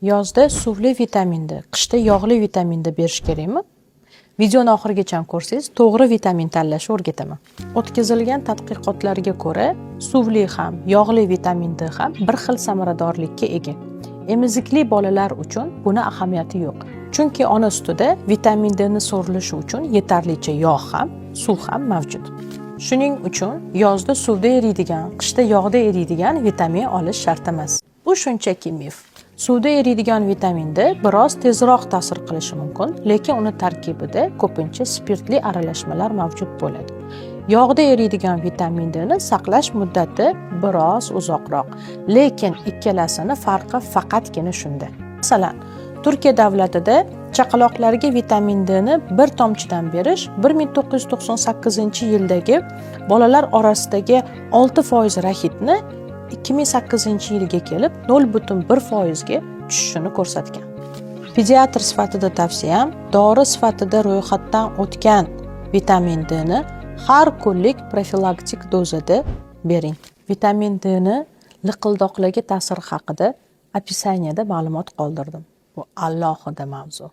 Yozda suvli vitamin D, qishda yog'li vitamin D berish kerakmi? Videoni oxirigacha ko'rsangiz, to'g'ri vitamin tanlashni o'rgataman. O'tkazilgan tadqiqotlarga ko'ra, suvli ham, yog'li vitamin D ham bir xil samaradorlikka ega. Emizikli bolalar uchun buni ahamiyati yo'q. Chunki ona sutida vitamin D ni so'rilishi uchun yetarlicha yog' ham, suv ham mavjud. Shuning uchun yozda suvda eriydigan, qishda yog'da eriydigan vitamin olish shart emas. Bu shunchaki mif. Suvda eriydigan vitamin D biroz tezroq ta'sir qilishi mumkin, lekin uni tarkibida ko'pincha spirtli aralashmalar mavjud bo'ladi. Yog'da eriydigan vitamin D ni saqlash muddati biroz uzoqroq, lekin ikkalasini farqi faqatgina shunda. Masalan, Turkiya davlatida chaqaloqlarga vitamin D ni bir tomchidan berish 1998-yildagi bolalar orasidagi 6% raxitni 2008-yilga kelib 0,1% ga tushishini ko'rsatgan. Pediatr sifatida tavsiyam: dori sifatida ro'yxatdan o'tgan vitamin D ni har kunlik profilaktik dozada bering. Vitamin D ni liqildoqlarga ta'siri haqida описание da ma'lumot qoldirdim. Bu alohida mavzu.